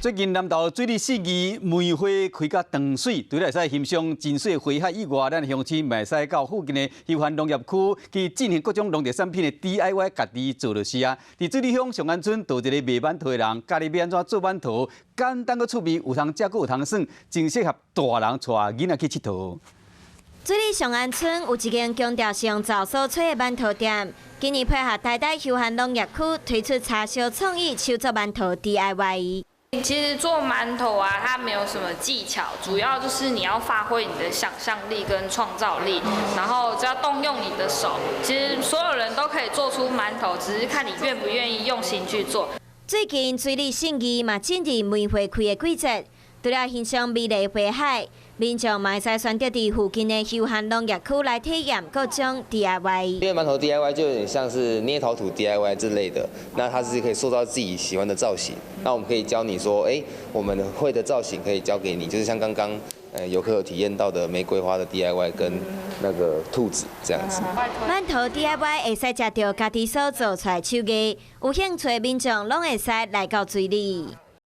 最近南投水里四季梅花開甲當媠，除了會使欣賞真媠花海以外，咱鄉親嘛會使到附近的休閒農業區去進行各種農特產品的 DIY，家己做就是啊。佇水里鄉上安村，就有一個賣饅頭的人，教你欲按怎做饅頭，簡單閣趣味，有通食閣有通耍，真適合大人帶囡仔去𨑨迌。水里上安村有一間強調使用灶所炊的饅頭店，今年配合台大休閒農業區推出叉燒創意手作饅頭 DIY。其實做饅頭啊，它沒有什麼技巧，主要就是你要發揮你的想象力跟創造力，然後只要動用你的手，其實所有人都可以做出饅頭，只是看你願不願意用心去做。最近水里信義嘛進入梅花開的季節，除了欣賞美麗花海，民眾嘛會使選擇佇附近的休閒農業區來體驗各種 DIY。因為饅頭 DIY 就有點像是捏陶土 DIY 之類的，那它是可以塑造自己喜歡的造型。那我們可以教你說，哎，我們會的造型可以教給你，就是像剛剛遊客有體驗到的玫瑰花的 DIY 跟那個兔子這樣子。饅頭 DIY 會使食著家己所做出來手藝，有興趣的民眾攏會使來到水里。